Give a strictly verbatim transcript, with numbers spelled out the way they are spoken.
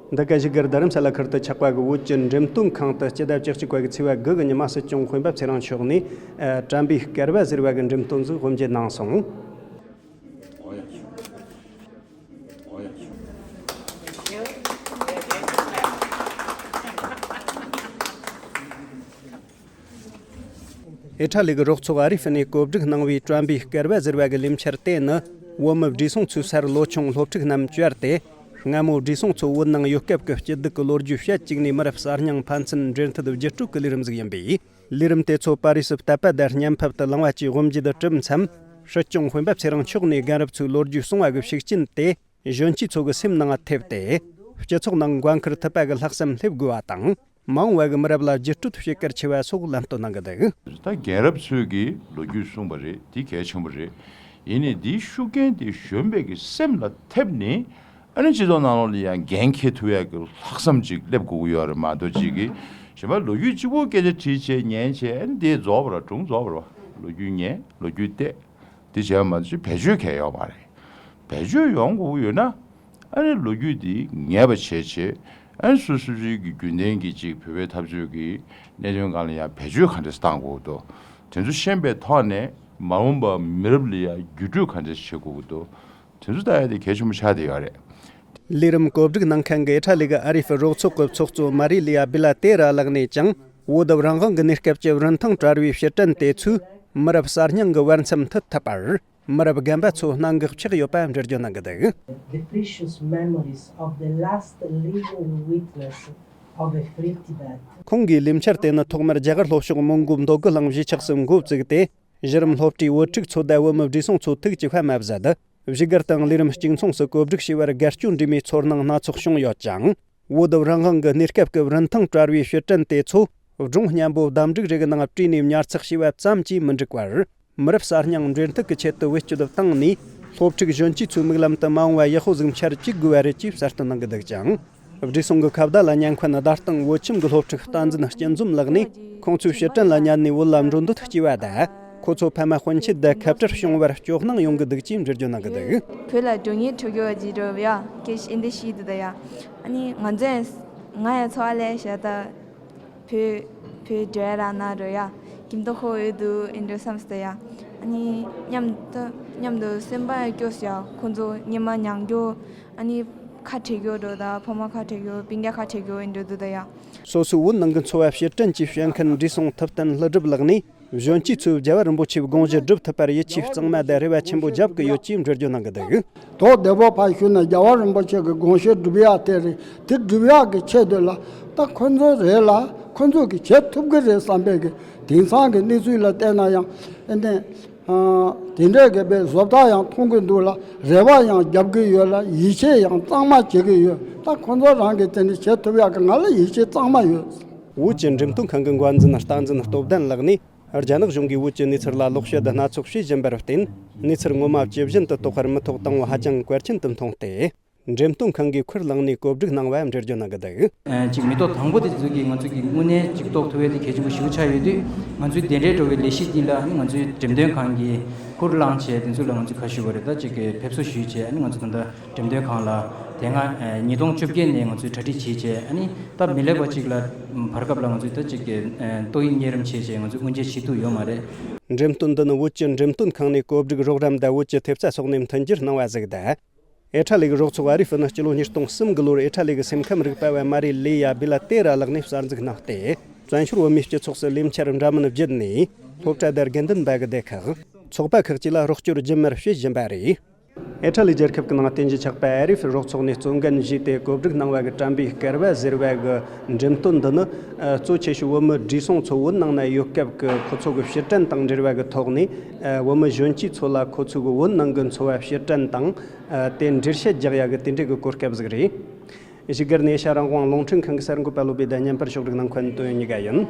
འདི་ག་བཞུགས་སྒར་རྡ་རམ་ས་ལ་ཁུལ་དུ་ཆགས་པ་གི་བོད་ཀྱི་འགྲེམས་སྟོན་ཁང་དུ་སྤྱི་ཟླ་བཅུ་གཅིག་པ་གི་ཚེས་པ་དགུ་གི་ཉི་མ་སྲིད་སྐྱོང་དཔོན་པོ་ཚེ་རིང་མཆོག་ནས་ཨ་དྲན་པའི་སྐལ་བ་ཟེར་བ་གི་འགྲེམས་སྟོན་ཟིག་དབུ་འབྱེད་གནང་སོང་། ཨེ་ཁྲ་ལི་གི་རོགས་ཚོགས་ཨ་རི་ཧྥི་ནས་བཀོད་སྒྲིག་གནང་བའི་དྲན་པའི་སྐལ་བ་ཟེར་བ་གི་ལས་འཆར་དེ་ནི། བོད་མི་བགྲེས་སོང་ཚོའི་སར་ལོ་ཆུང་སློབ་ཕྲུག་རྣམས་བཅར་ཏེ། སྔ་མོ་བགྲེས་སོང་ཚོ་བོད་ནང་ཡོད་སྐབས་ཀྱི་སྐྱིད་སྡུག་གི་ལོ་རྒྱུས་བཤད་བཅུག་ནས། མི་རབས་གསར་རྙིང་ཕན་ཚུན་འབྲེལ་མཐུད་བརྒྱུད་སྤྲོད་ཀྱི་ལས་རིམ་ཟིག་ཡིན་པས། ལས་རིམ་དེ་ཚོ་པ་རིས་སུ་བཏབ་པ་དང་བརྙན་ཕབ་ཏུ་བླངས་པ་བཅས་དབུ་འབྱེད་དུ་གྲུབ་མཚམས། སྲིད་སྐྱོང་དཔོན་པོ་ཚེ་རིང་མཆོག་ནས་རྒན་རབས་ཚོའི་ལོ་རྒྱུས་གསུང་བ་གི་ཤུགས་རྐྱེན་དེ། གཞོན་སྐྱེས་ཚོ་གི་སེམས་ནང་ཐེབས་ཏེ། སྤྱི་ཚོགས་ནང་འགན་འཁུར་ཐུབ་པ་གི་ལྷག་བསམ་སླེབས་དགོས་པ་དང་། མ་འོངས་པ་གི་མི་རབས་ལ་བརྒྱུད་སྤྲོད་བྱེད་གལ་ཆེ་བ་སོགས་ལམ་སྟོན་གནང་གི་འདུག། ད་རྒན་རབས་ཚོས་ཀྱི་ལོ་རྒྱུས་གསུངས་པ་རེད། དེ་གལ་ཆེན་པོ་རེད། ཡིན་ནའི་དེའི་ཤུགས་རྐྱེན་དེ་གཞོན་པའི་གི་སེམས་ལ་ཐེབས་ནས། ཨ་ནི་སྤྱི་ཚོགས་ནང་ལོགས་ལ་ཡང་འགན་འཁྱེར་ཐུབ་ཡག་གི་ལྷག་བསམ་ཅིག་སླེབས་དགོས་ཀྱི་ཡོད་རེད་མ་གཏོགས། ཅིག་གིས་གཞན་པ་ལོ་རྒྱུས་གཅིག་པོ་སྐད་ཆ་དྲིས་བྱས་ཉན་བྱས། ཨ་ནི་དེ་རྫོགས་པ་རེད། སྒྲུང་རྫོགས་པ་རེད། ལོ་རྒྱུས་ཉན། ལོ་རྒྱུས་བལྟས། དེ་བྱས་པ་མ་གཏོགས་བེད་སྤྱོད་གང་ཡང་ཡོད་མ་རེད། བེད་སྤྱོད་ཡོང་དགོས་ཀྱི་ཡོད་ན། ཨ་ནི་ལོ་རྒྱུས་འདི་ངེས་པ་བྱས་བྱས། ཨ་ནི་སོ་སོ་སོའི་གི་རྒྱུན་ལྡན་གྱི་ཅིག་བོད་པའི་འཐབ་རྩོད་ཀྱི་གནད་དོན་སྒང་ལ་ཡང་བེད་སྤྱོད་ག་འདྲས་བཏང་དགོས་འདུག། དེ་ཚོ་ཤེས་པའི་ཐོག་ནས་མ་འོངས་པ་མི་རབས་ལ་ཡང་བརྒྱུད་སྤྲོད་ག་འདྲས་བྱེད་དགོས་འདུག། དེ་ཚོ་ལྟ་ཡ་དེ་གལ་ཆེན་པོ་ཆགས་བསྡད་ཡོད་རེད། ལས་རིམ་གོ་སྒྲིག་གནང་མཁན་གྱི་ཨེ་ཁྲ་ལི་གི་ཨ་རི་ཧྥི་རོགས་ཚོགས་ཀྱི་ཚོགས་གཙོ་མ་རི་ལི་ཡ་སྦི་ལ་ཏེ་ར་ལགས་ནས་ཀྱང་། བོད་དབུས་རང་དབང་གི་གནས་སྐབས་ཀྱི་རིན་ཐང་བྲལ་བའི་ཕྱིར་དྲན་དེ་ཚོས་མི་རབས་གསར་རྙིང་གི་བར་མཚམས་མཐུད་ཐུབ་པར། མི་རབས་རྒན་པ་ཚོ་གནད་འགག་ཆགས་ཡོད་པ་འགྲེལ་བརྗོད་གནང་གི་འདུག། The precious memories of the last living witness of a free Tibet. ཁོང་གིས་ལས་འཆར་དེ་ནི་ཐོག་མར་རྒྱ་གར་ལྷོ་ཕྱོགས་མོན་གྷོ་མདོ་དགུ་གླིང་གཞིས་ཆགས་སུ་འགོ་བཙུགས་ཏེ། གཞི་རིམ་སློབ་གྲྭའི་བུ་ཕྲུག་ཚོ་དང་བོད་མི་བགྲེས་སོང་ཚོ་ཐུགས་གཅིག་པ་མ་ཟད། བཞུགས་སྒར་དང་ལས་རིམ་གཅིག་མཚུངས་སུ་གོ་སྒྲིག་བྱས་པར་དགའ་སྐྱོ་འདྲེས་མའི་ཚོར་སྣང་སྣ་ཚོགས་བྱུང་ཡོད་ཀྱང་། བོད་དབུས་རང་དབང་གི་གནས་སྐབས་ཀྱི་རིན་ཐང་བྲལ་བའི་ཕྱིར་དྲན་དེ་ཚོ་སྒྲུང་སྙན་པོ་བདམས་སྒྲིག་རེ་གི་ནང་བྲིས་ནས་ཉར་ཚགས་བྱས་པ་ཙམ་གྱིས་མི་འགྲིག་པར། མི་རབས་གསར་རྙིང་འབྲེལ་མཐུད་ཀྱི་ཆེད་དུ་བེད་སྤྱོད་བཏང་ནས། སློབ་ཕྲུག་གཞོན་སྐྱེས་ཚོའི་མིག་ལམ་དུ་མ་འོངས་པ་ཡག་པོ་ཟིག་འཆར་བཅུག་དགོས་པ་རེད་ཅེས་གསལ་སྟོན་གནང་གི་འདུག་ཅིང་། བགྲེས་སོང་གི་ཁ་བརྡ་ལ་ཉན་མཁན་བརྡ་སྟེང་བོད་ཁྱིམ་གྱི་སློབ་ཕྲུག་བསྟན་འཛིན་སྐྱིད་འཛོམས་ལགས་ནས། ཁོང་ཚོའི་ཕྱིར་དྲན་ལ་ཉན་ནས་བོད་ལ་འགྲོ་འདོད་སྐྱེས་པ་དང་། ཁོ་ཚོ་ཕ་མ་དཔོན་ཆེན་དང་ཁ་བྲལ་བྱུང་བར་སྐྱོ་སྣང་ཡོང་གི་འདུག་ཅེས་འགྲེལ་བརྗོད་གནང་གི་འདུག། བོད་ལ་འགྲོ་ཉེན་འཕྲད་ཡོད་ཅེས་འགྲོ་ཡ་སྐད་ཆ་འདི་ཤེས་འདུག་ད་ཡ། ཨ་ནི་ང་ཚོས་ང་ཡ་འཚོ་བ་ལས་བྱ་ད། བོད་བོད་འགྲོ་ཡ་ར་ན་འགྲོ་ཡ། གིམ་ཏོ་ཁོ་འོས་འདུག་ཨེ་འགྲོ་བསམ་སྟེ་ཡ། ཨ་ནི་མཉམ་དུ་མཉམ་དུ་སེམས་པ་སྐྱོ་སོང་ཡ། ཁོ་ཚོ་ཉི་མ་མྱང་རྒྱུ། ཨ་ནི་ཁ་བྲལ་རྒྱུ་འགྲོ་ད། ཕ་མ་ཁ་བྲལ་རྒྱུ། སྤུན་ཀྱག་ཁ་བྲལ་རྒྱུ་ཨེ་འགྲོ་འདུག་ད་ཡ། སོ་སོའི་བོད་ནང་གི་འཚོ་བ་ཕྱིར་དྲན་གྱིས་བཤད་མཁན་བགྲེས་སོང་ཐུབ་བསྟན་ཀླུ་སྒྲུབ་ལགས་ནས། གཞོན་སྐྱེས་ཚོས་རྒྱལ་བ་རིན་པོ་ཆེའི་དགོངས་གཞི་སྒྲུབ་ཐུབ་པར་ཡིད་ཆེས་གཙང་མ་དང་རེ་བ་ཆེན་པོ་བརྒྱབ་ཀྱི་ཡོད་ཅེས་འགྲེལ་བརྗོད་གནང་གི་འདུག། དོགས་བདེ་པོ་ཕར་ཞུས་ན། རྒྱལ་བ་རིན་པོ་ཆེ་གི་དགོངས་གཞི་སྒྲུབ་ཡག་དེ་རེད། དེ་སྒྲུབ་ཡག་གི་ཆེད་དུ་ལ་ད་ཁོ་ཚོ་རེད་ལ། ཁོ་ཚོ་གིས་བྱེད་ཐུབ་ཀྱི་རེད་བསམ་པའི་གི་དེང་སང་གི་གནས་ཚུལ་ལ་བལྟས་ན་ཡང་ཨེ་ནས། དེ་འདྲའི་གི་བཟོ་ལྟ་ཡང་མཐོང་གི་འདུག་ལ། རེ་བ་ཡང་རྒྱབ་ཀྱི་ཡོད་ལ། ཡིད་ཆེས་ཡང་གཙང་མ་བྱེད་ཀྱི་ཡོད། ད་ཁོ་ཚོ་རང་གིས་དེ་འདྲ་བྱེད་ཐུབ་ཡག་གི་ང་ལ་ཡིད་ཆེས་གཙང་མ་ཡོད། བོད་ཀྱི་འགྲེམས་སྟོན་ཁང་གི་འགོ་འཛིན་སྟངས་འཛིན་སྟོབས་ལྡན་ལགས་ནས། རྒྱ་ནག་གཞུང་གིས་བོད་ཀྱི་གནས་ཚུལ་ལ་ལོག་བཤད་དང་སྣ་ཚོགས་བྱེད་བཞིན་པར་བརྟེན། གནས་ཚུལ་ངོ་མ་ཇི་བཞིན་དུ་རྟོགས་པར་མི་ཐོགས་སྟངས་བོ་ཧ་ཅང་གལ་ཆེན་དུ་མཐོང་སྟེ། འགྲེམས་སྟོན་ཁང་གིས་ཁུར་བླངས་ནས་གོ་སྒྲིག་གནང་བ་འགྲེལ་བརྗོད་གནང་གི་འདུག། ཨ་ཅིག་མི་ཐོག་དང་པོ་དེ་ཚོ་གིས་ང་ཚོ་གི་དངོས་གནས་ཅིག་རྟོགས་ཐུབ་པའི་དེ་གལ་ཆེན་པོ་ཞེ་པོ་ཆགས་ཡོད་དུས། ང་ཚོའི་དེ་འདྲའི་འགྲོ་བའི་ལས་གཞི་འདི་ལ་ང་ཚོའི་འགྲེམས་སྟོན་ཁང་གིས་ཁུར་བླངས་བྱས། དེ་ཚོ་ལ་ང་ཚོས་ཁ་ཞུ་བ་རེད། ད་ཅིག་གི་ཕེབས་བསུ་ཞུས་བྱས། ཨ་ནི་ང་ཚོ་ད་ལྟ་འགྲེམས་སྟོན་ཁང་ལ་དེ་སྔ་ཉིས་སྟོང་བཅོ་བརྒྱད་ནས་ང་ཚོས་གྲ་སྒྲིག་བྱས་བྱས། ཨ་ནི་སྟབས་མི་ལེགས་པ་ཅིག་ལ་བར་སྐབས་ལ་ང་ཚོས་ད་ཅིག་གི་ཏོག་དབྱིབས་གཉན་རིམས་བྱས་བྱས། ང་ཚོས་དབུ་འབྱེད་བྱེད་ཐུབ་ཡོད་མ་རེད། འགྲེམས་སྟོན་འདི་ནི་བོད་ཀྱི་འགྲེམས་སྟོན་ཁང་ནས་གོ་སྒྲིག་རོགས་རམ་དང་བོད་ཀྱི་ཐེབས་རྩ་སོགས་ནས་མཐུན་འགྱུར་གནང་བ་ཟིག་དང་། ཨེ་ཁྲ་ལི་གི་རོགས་ཚོགས་ཨ་རི་ཧྥི་ནི་སྤྱི་ལོ་ཉིས་སྟོང་གསུམ་གི་ལོར་ཨེ་ཁྲ་ལི་གི་སེམས་ཁམས་རིག་པ་བ་མ་རི་ལི་ཡ་སྦི་ལ་ཏེ་ར་ལགས་ནས་གསར་འཛུགས་གནང་སྟེ། བཙན་བྱོལ་བོད་མིའི་སྤྱི་ཚོགས་སུ་ལས་འཆར་འདྲ་མིན་བརྒྱུད་ནས། སློབ་གྲྭ་དང་དགེ་འདུན་པ་གི་སྡེ་ཁག། ཚོགས་པ་ཁག་བཅས་ལ་རོགས་སྐྱོར་རྒྱུན་མར་བྱེད་བཞིན་པ་རེད། ཨེ་ཁྲ་ལི་རྒྱལ་ཁབ་ཀྱི་ནང་རྟེན་གཞི་ཆགས་པ་ཨ་རི་ཧྥི་རོགས་ཚོགས་ནས་གཙོ་འགན་བཞེས་ཏེ་གོ་སྒྲིག་གནང་བ་གི་དྲན་པའི་སྐལ་བ་ཟེར་བ་གི་འགྲེམས་སྟོན་འདི་ནི། ཨ་གཙོ་ཆེ་ཤོས་བོད་མི་བགྲེས་སོང་ཚོ་བོད་ནང་ན་ཡོད་སྐབས་ཀྱི་ཁོ་ཚོ་གི་ཕྱིར་དྲན་དང་འབྲེལ་བ་གི་ཐོག་ནས། ཨ་བོད་མི་གཞོན་སྐྱེས་ཚོ་ལ་ཁོ་ཚོ་གི་བོད་ནང་གི་འཚོ་བ་ཕྱིར་དྲན་དང་། ཨ་དེ་འགྲེལ་བཤད་རྒྱག་ཡ་གི་དེ་འདྲའི་གི་གོ་སྐབས་ཟིག་རེད། བཞུགས་སྒར་ནས་ཨེ་ཤ་རང་དབང་རླུང་འཕྲིན་ཁང་གི་གསར་འགོད་པ་བློ་བྷེ་དང་བརྙན་པར་ཕྱོགས་སྒྲིག་གནང་མཁན་དོན་གཉིས་ཀ་ཡིན།